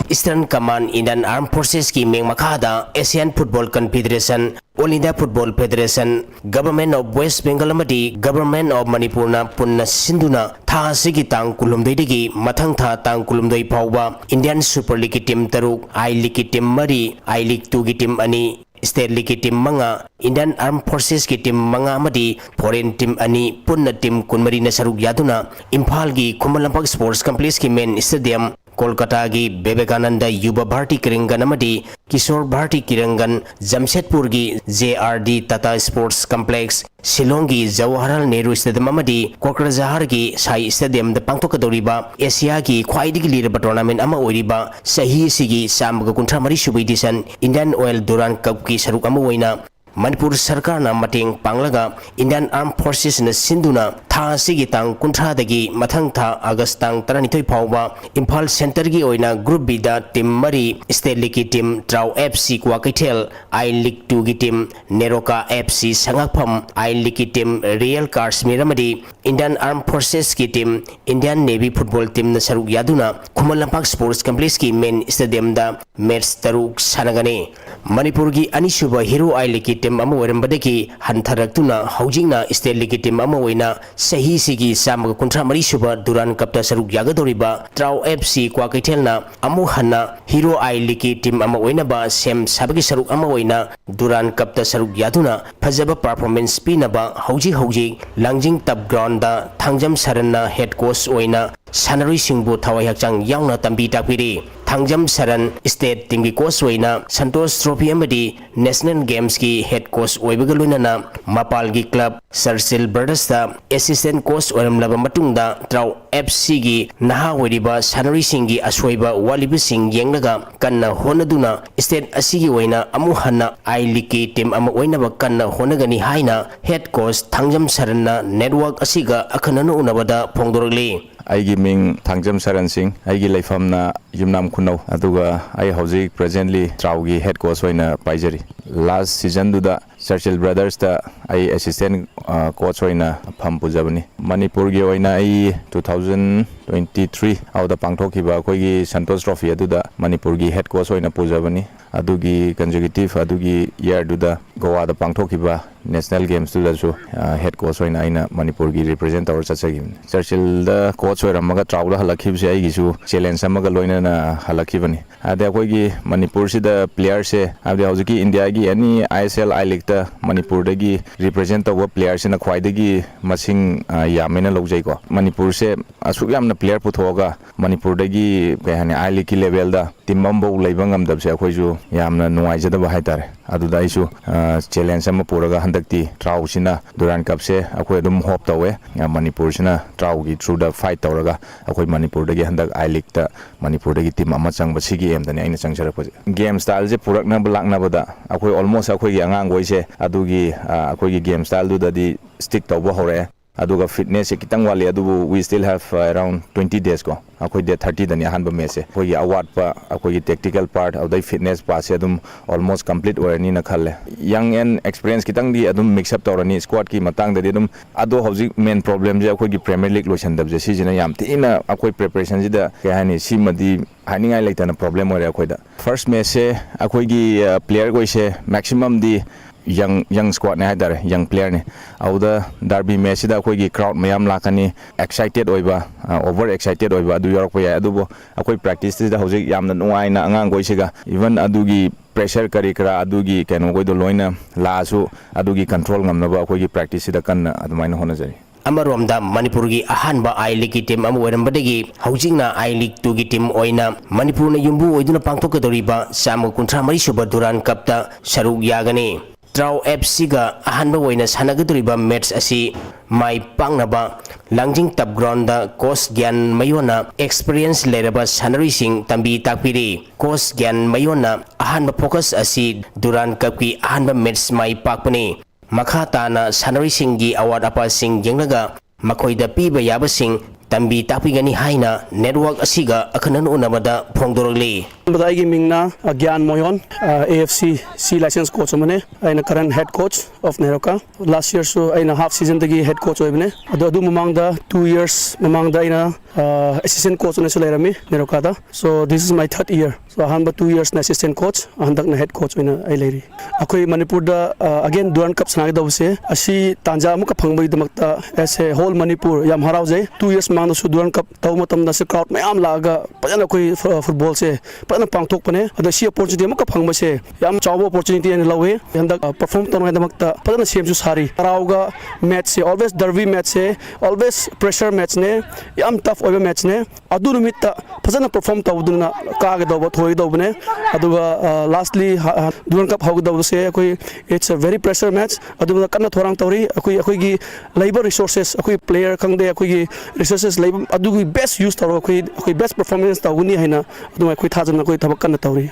Eastern Command Indian Armed Forcesꯀꯤ ꯃꯤꯡ ꯃꯈꯥꯗ Asian Football Confederation, All India Football Federation, Government of West Bengal ꯑꯃꯗꯤ Government of ꯃꯅꯤꯄꯨꯔꯅ ꯄꯨꯟꯅ ꯁꯤꯟꯗꯨꯅ ꯊꯥ ꯑꯁꯤꯒꯤ ꯇꯥꯡ ꯀꯨꯟꯍꯨꯝꯗꯣꯏꯗꯒꯤ ꯃꯊꯪ ꯊꯥ ꯇꯥꯡ ꯀꯨꯟꯍꯨꯝꯗꯣꯏ ꯐꯥꯎꯕ Indian Super Leagueꯀꯤ team ꯇꯔꯨꯛ, I Leagueꯀꯤ team ꯃꯔꯤ, I League twoꯒꯤ team ꯑꯅꯤ, State Leagueꯀꯤ team ꯃꯉꯥ, Indian Armed Forcesꯀꯤ team ꯃꯉꯥ ꯑꯃꯗꯤ foreign team ꯑꯅꯤ, ꯄꯨꯟꯅ team ꯀꯨꯟꯃꯔꯤꯅ ꯁꯔꯨꯛ ꯌꯥꯗꯨꯅ ꯏꯝꯐꯥꯜꯒꯤ Khuman Lampak Sports Complexꯀꯤ main stadium, ꯀꯣꯜꯀꯇꯥꯒꯤ Vivekananda ꯌꯨꯕ Bharti ꯀ꯭ꯔꯤꯡꯒꯟ ꯑꯃꯗꯤ Kishore Bharti ꯀ꯭ꯔꯤꯡꯒꯟ, ꯖꯝꯁꯦꯗꯄꯨꯔꯒꯤ J R D Tata Sports Complex, ꯁꯤꯂꯣꯡꯒꯤ Jawaharlal Nehru Stadium ꯑꯃꯗꯤ ꯀꯣꯀ꯭ꯔꯖꯍꯥꯔꯒꯤ ꯁꯥꯏ Stadiumꯗ ꯄꯥꯡꯊꯣꯛꯀꯗꯧꯔꯤꯕ ꯑꯦꯁꯤꯌꯥꯒꯤ ꯈ꯭ꯋꯥꯏꯗꯒꯤ ꯂꯤꯔꯕ tournament ꯑꯃ ꯑꯣꯏꯔꯤꯕ ꯆꯍꯤ ꯑꯁꯤꯒꯤ ꯆꯥꯝꯃꯒ ꯀꯨꯟꯊ꯭ꯔꯥ ꯃꯔꯤ ꯁꯨꯕ edition Indian Oil Durand Cupꯀꯤ ꯁꯔꯨꯛ ꯑꯃ ꯑꯣꯏꯅ ꯃꯅꯤꯄꯨꯔ ꯁꯔꯀꯥꯔꯅ ꯃꯇꯦꯡ ꯄꯥꯡꯂꯒ Indian Armed Forcesꯅ ꯁꯤꯟꯗꯨꯅ ꯊꯥ ꯑꯁꯤꯒꯤ ꯇꯥꯡ ꯀꯨꯟꯊ꯭ꯔꯥꯗꯒꯤ ꯃꯊꯪ ꯊꯥ ꯑꯥꯒꯁ ꯇꯥꯡ ꯇꯔꯥꯅꯤꯊꯣꯏ ꯐꯥꯎꯕ ꯏꯝꯐꯥꯜ centreꯒꯤ ꯑꯣꯏꯅ Group Bꯗ team ꯃꯔꯤ, State Leagueꯀꯤ team ꯇ꯭ꯔꯥꯎ F C Kwakeithel, I League twoꯒꯤ team NEROCA F C ꯁꯉꯥꯛꯐꯝ, I Leagueꯀꯤ team Real Kashmir ꯑꯃꯗꯤ Indian Armed Forcesꯀꯤ team Indian Navy football teamꯅ ꯁꯔꯨꯛ ꯌꯥꯗꯨꯅ Khuman Lampak Sports Complexꯀꯤ main stadiumꯗ match ꯇꯔꯨꯛ ꯁꯥꯟꯅꯒꯅꯤ꯫ ꯃꯅꯤꯄꯨꯔꯒꯤ ꯑꯅꯤꯁꯨꯕ Hero I Leagueꯀꯤ team ꯑꯃ ꯑꯣꯏꯔꯝꯕꯗꯒꯤ ꯍꯟꯊꯔꯛꯇꯨꯅ ꯍꯧꯖꯤꯛꯅ State Leagueꯀꯤ team ꯑꯃ ꯑꯣꯏꯅ ꯆꯍꯤꯁꯤꯒꯤ ꯆꯥꯝꯃꯒ ꯀꯨꯟꯊ꯭ꯔꯥ ꯃꯔꯤ ꯁꯨꯕ Durand Cupꯇ ꯁꯔꯨꯛ ꯌꯥꯒꯗꯧꯔꯤꯕ ꯇ꯭ꯔꯥꯎ F C ꯀ꯭ꯋꯥꯀꯩꯊꯦꯜꯅ ꯑꯃꯨꯛ ꯍꯟꯅ Hero I Leagueꯀꯤ team ꯑꯃ ꯑꯣꯏꯅꯕ ꯁꯦꯝ ꯁꯥꯕꯒꯤ ꯁꯔꯨꯛ ꯑꯃ ꯑꯣꯏꯅ Durand Cupꯇ ꯁꯔꯨꯛ ꯌꯥꯗꯨꯅ ꯐꯖꯕ performance ꯄꯤꯅꯕ ꯍꯧꯖꯤꯛ ꯍꯧꯖꯤꯛ ꯂꯥꯡꯖꯤꯡ turf groundꯗ ꯊꯥꯡꯖꯝ ꯁꯔꯟꯅ head coach ꯑꯣꯏꯅ ꯁꯥꯟꯅꯔꯣꯏꯁꯤꯡꯕꯨ ꯊꯋꯥꯏ ꯍꯛꯆꯥꯡ ꯌꯥꯎꯅ ꯇꯝꯕꯤ ꯇꯥꯛꯄꯤꯔꯤ꯫ ꯊꯥꯡꯖꯝ ꯁꯔꯟ state teamꯒꯤ coach ꯑꯣꯏꯅ ꯁꯟꯇꯣꯁ trophy ꯑꯃꯗꯤ national gamesꯀꯤ head coach ꯑꯣꯏꯕꯒ ꯂꯣꯏꯅꯅ ꯃꯄꯥꯜꯒꯤ club Churchill Brothersꯇ assistant coach ꯑꯣꯏꯔꯝꯂꯕ ꯃꯇꯨꯡꯗ ꯇ꯭ꯔꯥꯎ F Cꯒꯤ ꯅꯍꯥ ꯑꯣꯏꯔꯤꯕ ꯁꯥꯟꯅꯔꯣꯏꯁꯤꯡꯒꯤ ꯑꯁꯣꯏꯕ ꯋꯥꯠꯂꯤꯕꯁꯤꯡ ꯌꯦꯡꯂꯒ ꯀꯟꯅ ꯍꯣꯠꯅꯗꯨꯅ state ꯑꯁꯤꯒꯤ ꯑꯣꯏꯅ ꯑꯃꯨꯛ ꯍꯟꯅ I Leagueꯀꯤ team ꯑꯃ ꯑꯣꯏꯅꯕ ꯀꯟꯅ ꯍꯣꯠꯅꯒꯅꯤ ꯍꯥꯏꯅ head coach ꯊꯥꯡꯖꯝ ꯁꯔꯟꯅ network ꯑꯁꯤꯒ ꯑꯈꯟꯅꯅ ꯎꯅꯕꯗ ꯐꯣꯡꯗꯣꯔꯛꯂꯤ꯫ ꯑꯩꯒꯤ ꯃꯤꯡ ꯊꯥꯡꯖꯝ ꯁꯔꯟ ꯁꯤꯡ, ꯑꯩꯒꯤ ꯂꯩꯐꯝꯅ ꯌꯨꯝꯅꯥꯝ ꯈꯨꯅꯧ, ꯑꯗꯨꯒ ꯑꯩ ꯍꯧꯖꯤꯛ presently ꯇ꯭ꯔꯥꯎꯒꯤ head coach ꯑꯣꯏꯅ ꯄꯥꯏꯖꯔꯤ꯫ Last seasonꯗꯨꯗ Churchill Brothersꯇ ꯑꯩ assistant, ꯑ, coach ꯑꯣꯏꯅ ꯐꯝ ꯄꯨꯖꯕꯅꯤ꯫ ꯃꯅꯤꯄꯨꯔꯒꯤ ꯑꯣꯏꯅ ꯑꯩ two thousand twenty three ꯑꯗꯨꯗ ꯄꯥꯡꯊꯣꯛꯈꯤꯕ ꯑꯩꯈꯣꯏꯒꯤ ꯁꯟꯇꯣꯁ trophy ꯑꯗꯨꯗ ꯃꯅꯤꯄꯨꯔꯒꯤ head coach ꯑꯣꯏꯅ ꯄꯨꯖꯕꯅꯤ꯫ ꯑꯗꯨꯒꯤ consecutive ꯑꯗꯨꯒꯤ yearꯗꯨꯗ ꯒꯣꯋꯥꯗ ꯄꯥꯡꯊꯣꯛꯈꯤꯕ national gamesꯇꯨꯗꯁꯨ, ꯑ, head coach ꯑꯣꯏꯅ ꯑꯩꯅ ꯃꯅꯤꯄꯨꯔꯒꯤ represent ꯇꯧꯔ ꯆꯠꯆꯈꯤꯕꯅꯤ꯫ Churchillꯗ coach ꯑꯣꯏꯔꯝꯃꯒ ꯇ꯭ꯔꯥꯎꯗ ꯍꯜꯂꯛꯈꯤꯕꯁꯦ ꯑꯩꯒꯤꯁꯨ challenge ꯑꯃꯒ ꯂꯣꯏꯅꯅ ꯍꯜꯂꯛꯈꯤꯕꯅꯤ꯫ ꯑꯗꯩ ꯑꯩꯈꯣꯏꯒꯤ ꯃꯅꯤꯄꯨꯔꯁꯤꯗ playerꯁꯦ, ꯍꯥꯏꯕꯗꯤ ꯍꯧꯖꯤꯛꯀꯤ Indiaꯒꯤ any I S L I Leagueꯇ ꯃꯅꯤꯄꯨꯔꯗꯒꯤ represent ꯇꯧꯕ playerꯁꯤꯅ ꯈ꯭ꯋꯥꯏꯗꯒꯤ ꯃꯁꯤꯡ, ꯑ, ꯌꯥꯝꯃꯦꯅ ꯂꯧꯖꯩꯀꯣ꯫ ꯃꯅꯤꯄꯨꯔꯁꯦ ꯑꯁꯨꯛ ꯌꯥꯝꯅ player ꯄꯨꯊꯣꯛꯑꯒ ꯃꯅꯤꯄꯨꯔꯗꯒꯤ, ꯀꯩ ꯍꯥꯏꯅꯤ, I Leagueꯀꯤ levelꯗ team ꯑꯃꯐꯥꯎ ꯂꯩꯕ ꯉꯝꯗꯕꯁꯦ ꯑꯩꯈꯣꯏꯁꯨ ꯌꯥꯝꯅ ꯅꯨꯡꯉꯥꯏꯖꯗꯕ ꯍꯥꯏꯇꯥꯔꯦ꯫ ꯑꯗꯨꯗ ꯑꯩꯁꯨ, ꯑ, challenge ꯑꯃ ꯄꯨꯔꯒ ꯍꯟꯗꯛꯇꯤ ꯇ꯭ꯔꯥꯎꯁꯤꯅ Durand Cupꯁꯦ ꯑꯩꯈꯣꯏ ꯑꯗꯨꯝ hope ꯇꯧꯋꯦ꯫ ꯑ, ꯃꯅꯤꯄꯨꯔꯁꯤꯅ ꯇ꯭ꯔꯥꯎꯒꯤ throughꯗ fight ꯇꯧꯔꯒ ꯑꯩꯈꯣꯏ ꯃꯅꯤꯄꯨꯔꯗꯒꯤ ꯍꯟꯗꯛ I Leagueꯇ ꯃꯅꯤꯄꯨꯔꯗꯒꯤ team ꯑꯃ ꯆꯪꯕ, ꯁꯤꯒꯤ aimꯗꯅꯤ ꯑꯩꯅ ꯆꯪꯖꯔꯛꯄꯁꯦ꯫ Game styleꯁꯦ ꯄꯨꯔꯛꯅꯕ ꯂꯥꯛꯅꯕꯗ ꯑꯩꯈꯣꯏ almost ꯑꯩꯈꯣꯏꯒꯤ ꯑꯉꯥꯡꯈꯣꯏꯁꯦ ꯑꯗꯨꯒꯤ, ꯑ, ꯑꯩꯈꯣꯏꯒꯤ game styleꯗꯨꯗꯗꯤ stick ꯇꯧꯕ ꯍꯧꯔꯛꯑꯦ꯫ ꯑꯗꯨꯒ fitnessꯁꯦ ꯈꯤꯇꯪ ꯋꯥꯠꯂꯤ, ꯑꯗꯨꯕꯨ we still have, uh, around twenty days ꯀꯣ꯫ ꯑꯩꯈꯣꯏ date thirtyꯗꯅꯤ ꯑꯍꯥꯟꯕ matchꯁꯦ꯫ ꯑꯩꯈꯣꯏꯒꯤ ꯑꯋꯥꯠꯄ ꯑꯩꯈꯣꯏꯒꯤ tactical part ꯑꯗꯨꯗꯩ fitness partꯁꯦ ꯑꯗꯨꯝ almost complete ꯑꯣꯏꯔꯅꯤꯅ ꯈꯜꯂꯦ꯫ Young and experience ꯈꯤꯇꯪꯗꯤ ꯑꯗꯨꯝ mix up ꯇꯧꯔꯅꯤ squadꯀꯤ ꯃꯇꯥꯡꯗꯗꯤ ꯑꯗꯨꯝ꯫ ꯑꯗꯣ ꯍꯧꯖꯤꯛ main problemꯁꯦ ꯑꯩꯈꯣꯏꯒꯤ Premier League ꯂꯣꯏꯁꯟꯗꯕꯁꯦ, ꯁꯤꯁꯤꯅ ꯌꯥꯝ ꯊꯤꯅ ꯑꯩꯈꯣꯏ preparationꯁꯤꯗ, ꯀꯩ ꯍꯥꯏꯅꯤ, ꯁꯤꯃꯗꯤ ꯍꯥꯏꯅꯤꯡꯉꯥꯏ ꯂꯩꯇꯅ problem ꯑꯣꯏꯔꯦ ꯑꯩꯈꯣꯏꯗ꯫ First matchꯁꯦ ꯑꯩꯈꯣꯏꯒꯤ, ꯑ, playerꯈꯣꯏꯁꯦ maximumꯗꯤ young, young squadꯅꯦ ꯍꯥꯏꯇꯥꯔꯦ, young playerꯅꯦ꯫ ꯑꯗꯨꯗ derby matchꯁꯤꯗ ꯑꯩꯈꯣꯏꯒꯤ crowd ꯃꯌꯥꯝ ꯂꯥꯛꯀꯅꯤ, excited ꯑꯣꯏꯕ, ꯑ, over excited ꯑꯣꯏꯕ ꯑꯗꯨ ꯌꯥꯎꯔꯛꯄ ꯌꯥꯏ꯫ ꯑꯗꯨꯕꯨ ꯑꯩꯈꯣꯏ practiceꯁꯤꯗ ꯍꯧꯖꯤꯛ ꯌꯥꯝꯅ ꯅꯨꯡꯉꯥꯏꯅ ꯑꯉꯥꯡꯈꯣꯏꯁꯤꯒ, even ꯑꯗꯨꯒꯤ pressure ꯀꯔꯤ ꯀꯔꯥ ꯑꯗꯨꯒꯤ ꯀꯩꯅꯣꯈꯣꯏꯗꯣ ꯂꯣꯏꯅ ꯂꯥꯛꯑꯁꯨ, ꯑꯗꯨꯒꯤ control ꯉꯝꯅꯕ ꯑꯩꯈꯣꯏꯒꯤ practiceꯁꯤꯗ ꯀꯟꯅ ꯑꯗꯨꯃꯥꯏꯅ ꯍꯣꯠꯅꯖꯔꯤ꯫ ꯑꯃꯔꯣꯝꯗ ꯃꯅꯤꯄꯨꯔꯒꯤ ꯑꯍꯥꯟꯕ I Leagueꯀꯤ team ꯑꯃ ꯑꯣꯏꯔꯝꯕꯗꯒꯤ ꯍꯧꯖꯤꯛꯅ I League twoꯒꯤ team ꯑꯣꯏꯅ ꯃꯅꯤꯄꯨꯔꯅ ꯌꯨꯝꯕꯨ ꯑꯣꯏꯗꯨꯅ ꯄꯥꯡꯊꯣꯛꯀꯗꯧꯔꯤꯕ ꯆꯥꯝꯃ ꯀꯨꯟꯊ꯭ꯔꯥ ꯃꯔꯤ ꯁꯨꯕ Durand Cupꯇ ꯁꯔꯨꯛ ꯌꯥꯒꯅꯤ꯫ ꯇ꯭ꯔꯥꯎ FCꯒ ꯑꯍꯥꯟꯕ ꯑꯣꯏꯅ ꯁꯥꯟꯅꯒꯗꯧꯔꯤꯕ match ꯑꯁꯤ ꯃꯥꯏ ꯄꯥꯛꯅꯕ ꯂꯥꯡꯖꯤꯡ turf groundꯗ coach ꯒ꯭ꯌꯥꯟ ꯃꯌꯣꯟꯅ experience ꯂꯩꯔꯕ ꯁꯥꯟꯅꯔꯣꯏꯁꯤꯡ ꯇꯝꯕꯤ ꯇꯥꯛꯄꯤꯔꯤ꯫ Coach ꯒ꯭ꯌꯥꯟ ꯃꯌꯣꯟꯅ ꯑꯍꯥꯟꯕ focus ꯑꯁꯤ Durand Cupꯀꯤ ꯑꯍꯥꯟꯕ match ꯃꯥꯏ ꯄꯥꯛꯄꯅꯤ꯫ ꯃꯈꯥ ꯇꯥꯅ ꯁꯥꯟꯅꯔꯣꯏꯁꯤꯡꯒꯤ ꯑꯋꯥꯠ ꯑꯄꯥꯁꯤꯡ ꯌꯦꯡꯂꯒ ꯃꯈꯣꯏꯗ ꯄꯤꯕ ꯌꯥꯕꯁꯤꯡ ꯇꯝꯕꯤ ꯇꯥꯛꯄꯤꯒꯅꯤ ꯍꯥꯏꯅ network ꯑꯁꯤꯒ ꯑꯈꯟꯅꯅ ꯎꯅꯕꯗ ꯐꯣꯡꯗꯣꯔꯛꯂꯤ꯫ ꯑꯍꯥꯟꯕꯗ ꯑꯩꯒꯤ ꯃꯤꯡꯅ, ꯑ, ꯒ꯭ꯌꯥꯟ ꯃꯣꯍꯣꯟ, ꯑ, A F C C license coach ꯑꯃꯅꯦ꯫ ꯑꯩꯅ current head coach of NEROCA꯫ Last yearꯁꯨ ꯑꯩꯅ half seasonꯗꯒꯤ head coach ꯑꯣꯏꯕꯅꯦ꯫ ꯑꯗꯣ ꯑꯗꯨ ꯃꯃꯥꯡꯗ two years ꯃꯃꯥꯡꯗ ꯑꯩꯅ, ꯑ, assistant coach ꯑꯣꯏꯅꯁꯨ ꯂꯩꯔꯝꯃꯤ NEROCAꯗ꯫ So this is my third year. So ꯑꯍꯥꯟꯕ two yearsꯅ assistant coach, ꯍꯟꯗꯛꯅ head coach ꯑꯣꯏꯅ ꯑꯩ ꯂꯩꯔꯤ꯫ ꯑꯩꯈꯣꯏ ꯃꯅꯤꯄꯨꯔꯗ, ꯑ, again Durand Cup ꯁꯥꯟꯅꯒꯗꯧꯕꯁꯦ, ꯑꯁꯤ ꯇꯥꯟꯖꯥ ꯑꯃꯨꯛꯀ ꯐꯪꯕꯒꯤꯗꯃꯛꯇ, as a whole Manipur, ꯌꯥꯝ ꯍꯔꯥꯎꯖꯩ꯫ Two years ꯃꯃꯥꯡꯗꯁꯨ Durand Cup ꯇꯧꯕ ꯃꯇꯝꯗ ꯁꯤ crowd ꯃꯌꯥꯝ ꯂꯥꯛꯑꯒ ꯐꯖꯅ ꯑꯩꯈꯣꯏ ꯐꯨ-, footballꯁꯦ ꯐꯖꯅ ꯄꯥꯡꯊꯣꯛꯄꯅꯦ꯫ ꯑꯗꯣ ꯁꯤ opportunity ꯑꯃꯨꯛꯀ ꯐꯪꯕꯁꯦ ꯌꯥꯝ ꯆꯥꯎꯕ opportunity ꯑꯣꯏꯅ ꯂꯧꯋꯦ꯫ ꯍꯟꯗꯛ, ꯑ, perform ꯇꯧꯅꯉꯥꯏꯗꯃꯛꯇ ꯐꯖꯅ ꯁꯦꯝꯁꯨ ꯁꯥꯔꯤ꯫ ꯍꯔꯥꯎꯒ matchꯁꯦ, always derby matchꯁꯦ, always pressure matchꯅꯦ, ꯌꯥꯝ tough ꯑꯣꯏꯕ matchꯅꯦ꯫ ꯑꯗꯨ ꯅꯨꯃꯤꯠꯇ ꯐꯖꯅ perform ꯇꯧꯗꯨꯅ ꯀꯥꯒꯗꯧꯕ, ꯊꯣꯏꯒꯗꯧꯕꯅꯦ꯫ ꯑꯗꯨꯒ, ꯑ, lastly, ꯍ-, ꯍ-, Durand Cup ꯍꯧꯒꯗꯧꯕꯁꯦ ꯑꯩꯈꯣꯏ, it's a very pressure match꯫ ꯑꯗꯨꯅ ꯀꯟꯅ ꯊꯧꯔꯥꯡ ꯇꯧꯔꯤ꯫ ꯑꯩꯈꯣꯏ, ꯑꯩꯈꯣꯏꯒꯤ ꯂꯩꯕ resources, ꯑꯩꯈꯣꯏ player ꯈꯪꯗꯦ, ꯑꯩꯈꯣꯏꯒꯤ resources ꯂꯩꯕ ꯑꯗꯨꯒꯤ best use ꯇꯧꯔꯒ ꯑꯩꯈꯣꯏ, ꯑꯩꯈꯣꯏ best performance ꯇꯧꯒꯅꯤ ꯍꯥꯏꯅ ꯑꯗꯨꯝ ꯑꯩꯈꯣꯏ ꯊꯥꯖꯅ ꯑꯩꯈꯣꯏ ꯊꯕꯛ ꯀꯟꯅ ꯇꯧꯔꯤ꯫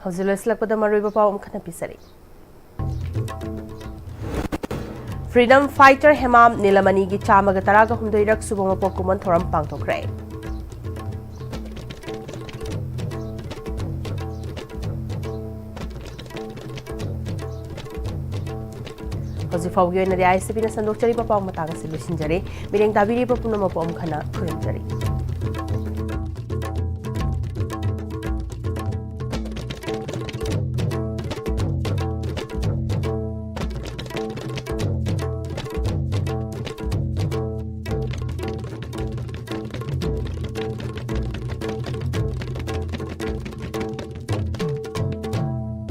ꯍꯧꯖꯤꯛ ꯂꯣꯏꯁꯤꯜꯂꯛꯄꯗ ꯃꯔꯨꯑꯣꯏꯕ ꯄꯥꯎ ꯑꯃꯈꯛꯅ ꯄꯤꯖꯔꯤ꯫ Freedom fighter ꯍꯦꯃꯥꯝ ꯅꯤꯂꯃꯅꯤꯒꯤ ꯆꯥꯝꯃꯒ ꯇꯔꯥꯒ ꯍꯨꯝꯗꯣꯏꯔꯛ ꯁꯨꯕ ꯃꯄꯣꯛ ꯀꯨꯝꯑꯣꯟ ꯊꯧꯔꯝ ꯄꯥꯡꯊꯣꯛꯈ꯭ꯔꯦ꯫ ꯍꯧꯖꯤꯛ ꯐꯥꯎꯒꯤ ꯑꯣꯏꯅꯗꯤ ISTVꯅ ꯁꯟꯗꯣꯛꯆꯔꯤꯕ ꯄꯥꯎ ꯃꯇꯥꯡ ꯑꯁꯤ ꯂꯣꯏꯁꯤꯟꯖꯔꯦ꯫ ꯃꯤꯠꯌꯦꯡ ꯇꯥꯕꯤꯔꯤꯕ ꯄꯨꯝꯅꯃꯛꯄꯨ ꯑꯃꯨꯛ ꯍꯟꯅ ꯈꯨꯔꯨꯝꯖꯔꯤ꯫